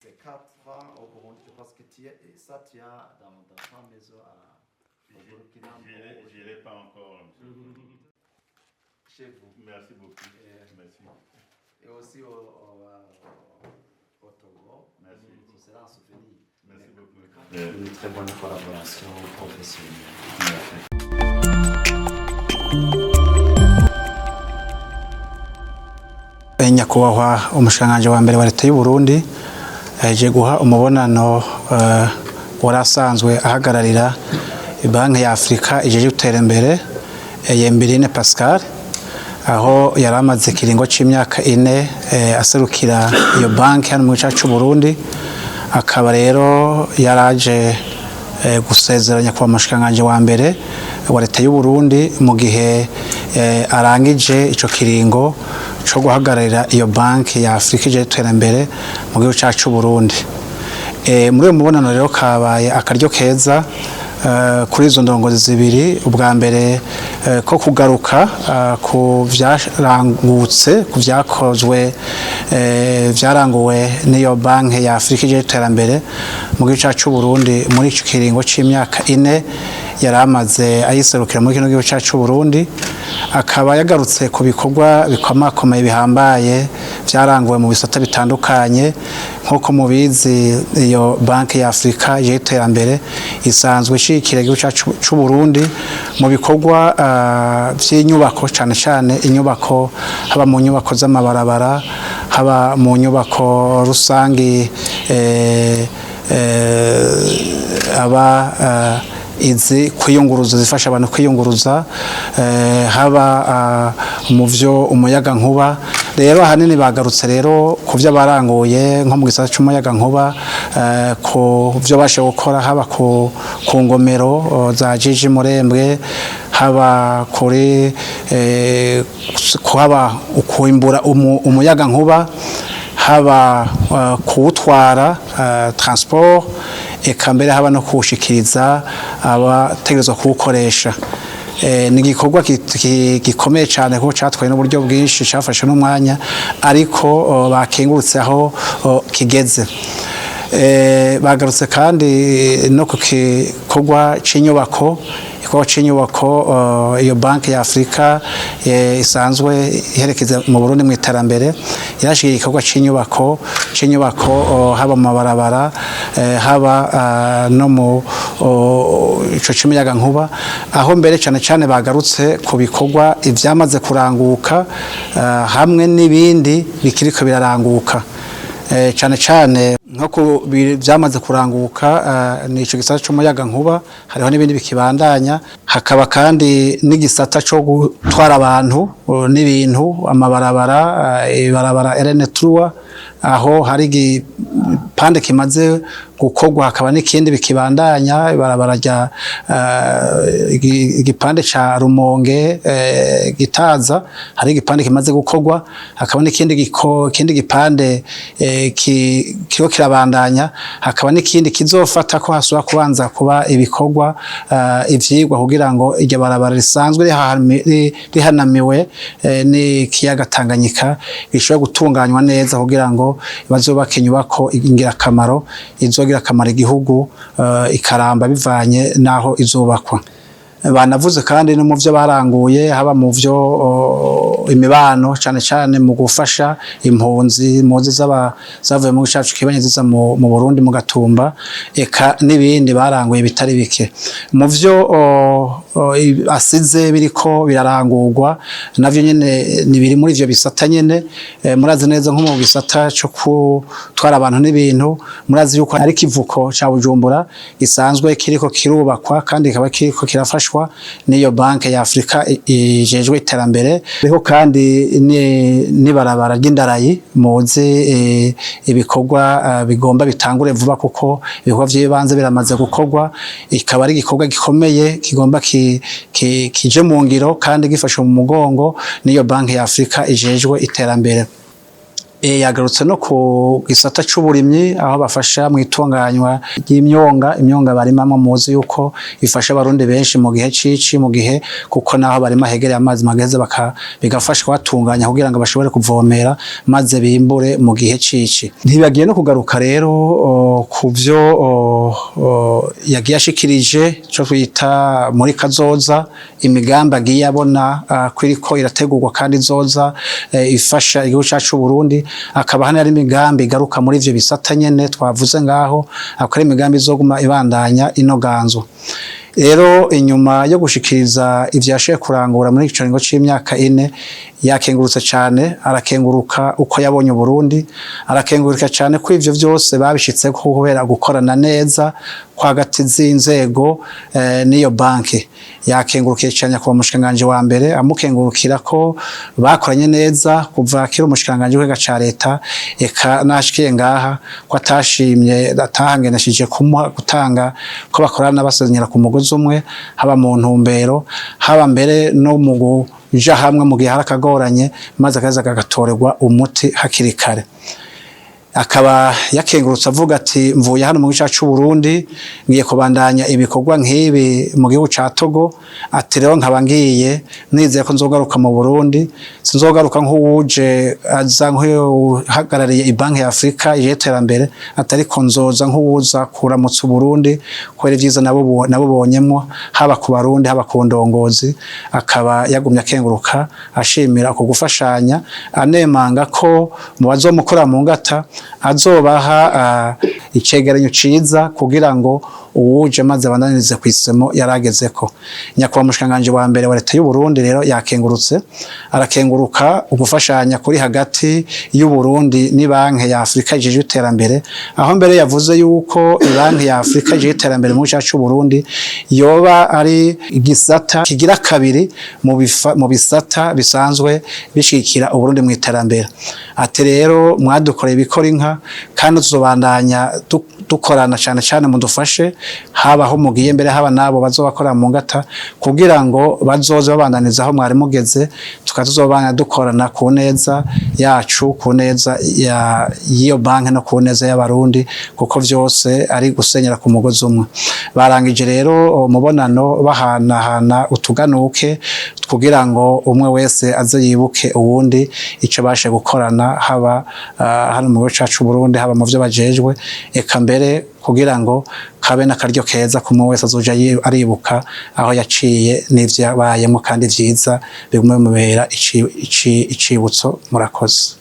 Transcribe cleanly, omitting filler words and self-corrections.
C'est 4 ans au Burundi. Je pense que tu es, ça, tu as dans ta maison au Burkina. J'irai pas encore, monsieur. Chez vous. Merci beaucoup. Merci. Et aussi au Togo. Merci. Ce sera un souvenir. Merci beaucoup. Une très bonne collaboration professionnelle. Merci. Nyakubahwa umushikiranganji wa mbere wa leta y'u Burundi yaje guha umubonano wari asanzwe ahagararira Banki ya Afurika ijeje gutera imbere, Yembiline Pascal, aho yari amaze ikiringo c'imyaka 4 aserukira iyo banki hano mu gihugu cyacu Burundi. Akaba rero yaraje gusezeranya nyakubahwa umushikiranganji wa mbere wa leta y'u Burundi mu gihe arangije ico kiringo co guhagararira iyo banki ya Afurika ijeje iterambere mu gihugu cyacu Burundi. Muri uyo mubonano rero kabaye akaryo keza kuri izo ndongozi zibiri, ubwa mbere ko kugaruka ku vyarangutse, ku vyakozwe, vyaranguwe n'iyo banki ya Afurika ijeje iterambere mu gihugu cyacu Burundi muri ico kiringo c'imyaka 4 yari amaze ayiserukira muri kino gihugu cyacu Burundi. Akaba yagarutse ku bikorwa bikomakomeye bihambaye vyaranguwe mu bisata bitandukanye. Nk'uko mubizi, iyo banki ya Afurika y'iterambere isanzwe ishigikira igihugu cyacu c'u Burundi mu bikorwa vy'inyubako, cane cane inyubako, haba mu nyubako z'amabarabara, haba mu nyubako rusangi, aba izi kwiyunguruza, zifasha abantu kwiyunguruza, haba mu vyo umuyaga nkuba. Rero ahanini bagarutse rero ku vyo baranguye nko mu gisata c'umuyaga nkuba, ku vyo bashe gukora haba ku ngomero za Jiji Murembwe, haba kuri kuhaba ukwimbura umuyaga nkuba, haba kuwutwara, transport, eka mbere haba no kuwushikiriza abategerezwa kuwukoresha. Ni igikorwa gikomeye cyane kuko catwaye n'uburyo bwinshi, cafashe n'umwanya, ariko bakengurutse aho kigeze. Bagarutse kandi no ku gikorwa c'inyubako, igikorwa c'inyubako iyo banki ya Afurika isanzwe iherekeza mu Burundi mu iterambere yarashigiye igikorwa c'inyubako, haba mu mabarabara, haba no mu ico c'imiyaga nkuba, aho mbere cane cane bagarutse ku bikorwa ivyamaze kuranguka hamwe n'ibindi bikiriko biraranguka. Cane cane nko ku vyamaze kuranguka ni ico gisata c'umuyaga nkuba, hariho n'ibindi bikibandanya, hakaba kandi n'igisata co gutwara abantu n'ibintu, amabarabara, ibarabara RN3, aho hari igipande kimaze gukorwa, hakaba n'ikindi bikibandanya, ibarabara rya igipande ca Rumonge Gitaza, hari igipande kimaze gukorwa, hakaba n'ikindi kindi gipande kiriko kirabandanya, hakaba n'ikindi kizofata ko hasubira kubanza kuba ibikorwa, ivyigwa, kugira ngo iryo barabara risanzwe rihanamiwe n'ikiyaga Tanganyika rishobore gutunganywa neza, kugira ngo bazubake inyubako ingirakamaro izogira akamaro igihugu, ikaramba bivanye n'aho izubakwa. Banavuze kandi no mu vyo baranguye, haba mu vyo imibano, cane cane mu gufasha impunzi impunzi z'aba zavuye mu cacu kibanye ziza mu Burundi, mu Gatumba, eka n'ibindi baranguye bitari bike. Mu vyo asize biriko birarangurwa navyo nyene ni biri muri ivyo bisata nyene. Murazi neza nko mu gisata co gutwara abantu n'ibintu, murazi yuko ari kivuko ca Bujumbura gisanzwe kiriko kirubakwa kandi kikaba kiriko kirafashwa n'iyo banki ya Afurika ijejwe iterambere. Hariho kandi n'ibarabara ry'indarayi muzi, ibikorwa bigomba bitangure vuba kuko ibikorwa vy'ibanze biramaze gukorwa, ikaba ari igikorwa gikomeye kigomba kije mu ngiro kandi gifashwe mu mugongo n'iyo banki ya Afurika ijejwe iterambere. Yagarutse no ku gisata c'uburimyi, aho bafasha mu itunganywa ry'imyonga. Imyonga barimamwo, muzi yuko ifasha Abarundi benshi mu gihe cici, mu gihe kuko naho barima hegereye amazi mageze bigafasha kubatunganya kugira ngo bashobore kuvomera maze bimbure mu gihe cici. Ntibagiye no kugaruka rero ku vyo yagiye ashikirije, co twita muri kazoza, imigambi agiye abona ko iriko irategurwa kandi izoza ifasha igihugu cacu Burundi. Akaba hano ari imigambi igaruka muri ivyo bisata nyene twavuze ngaho, akaba ari imigambi izoguma ibandanya inoganzwa. Rero inyuma yo gushikiriza ivyo yashoboye kurangura muri ico kiringo c'imyaka 4, yakengurutse cane, arakenguruka uko yabonye Uburundi, arakenguruka cane ko ivyo vyose babishitseko kubera gukorana neza kwagati z'inzego n'iyo banki. Yakengurukiye cane nyakubahwa umushikiranganji wa mbere, amukengurukira ko bakoranye neza kuva akiri umushikiranganji w'ikigega ca leta, eka nashikiye ngaha ko atashimye atahangeneshije kumuha gutanga ko bakorana basenyera ku mugozi umwe, haba mu ntumbero, haba mbere no mu kuja hamwe mu gihe hari akagoranye, maze akaza kagatorerwa umuti hakiri kare. Akaba yakengurutse avuga ati: "Mvuye hano mu gihugu cyacu Burundi, ngiye kubandanya ibikorwa nk'ibi mu gihugu ca Togo." Ati: "Rero nkaba ngiye nizeye ko nzogaruka mu Burundi, sinzogaruka nk'uwuje aza nk'uhagarariye Ibanki ya Afrika y'iterambere, atariko nzoza nk'uwuza kuramutsa Uburundi kubera ibyiza nabo nabubonyemwo, haba ku Barundi, haba ku ndongozi." Akaba yagumye akenguruka, ashimira uko gufashanya, anemanga ko mu bazomukora mu ngata azobaha icegeranyo ciza kugira ngo uwuje maze abandanirize kw'isemo yaragezeko. Nyakubahwa umushikiranganji wa mbere wa leta y'u Burundi rero yakengurutse, arakenguruka ugufashanya kuri hagati y'u Burundi ni Banki ya Afrika ijejwe iterambere, aho mbere yavuze yuko Banki ya Afrika ijejwe iterambere mu gihugu c'u Burundi yoba ari igisata kigira kabiri mu bisata bisanzwe bishigikira Uburundi mu iterambere. Ati: "Rero mwadukoreye ibikora inka, kandi tuzobandanya dukorana cyane cyane, mudufashe haba aho mugiye mbere, haba nabo bazobakora mu ngata, kugira ngo bazoze babandaniza aho mwari mugeze, tukaba tuzobana dukorana ku neza yacu, ku neza y'iyo banki no ku neza y'Abarundi, kuko vyose ari gusenyera ku mugozi umwe." Barangije rero umubonano bahanahana utuganuke kugira ngo umwe wese aze yibuke uwundi ico bashe gukorana, haba hano mu gihugu cacu Burundi, haba mu vyo bajejwe, eka mbere kugira ngo kabe n'akaryo keza kumwe wese azoja aribuka aho yaciye n'ivyo yabayemo kandi vyiza, bigume bimubera icibutso. Murakoze.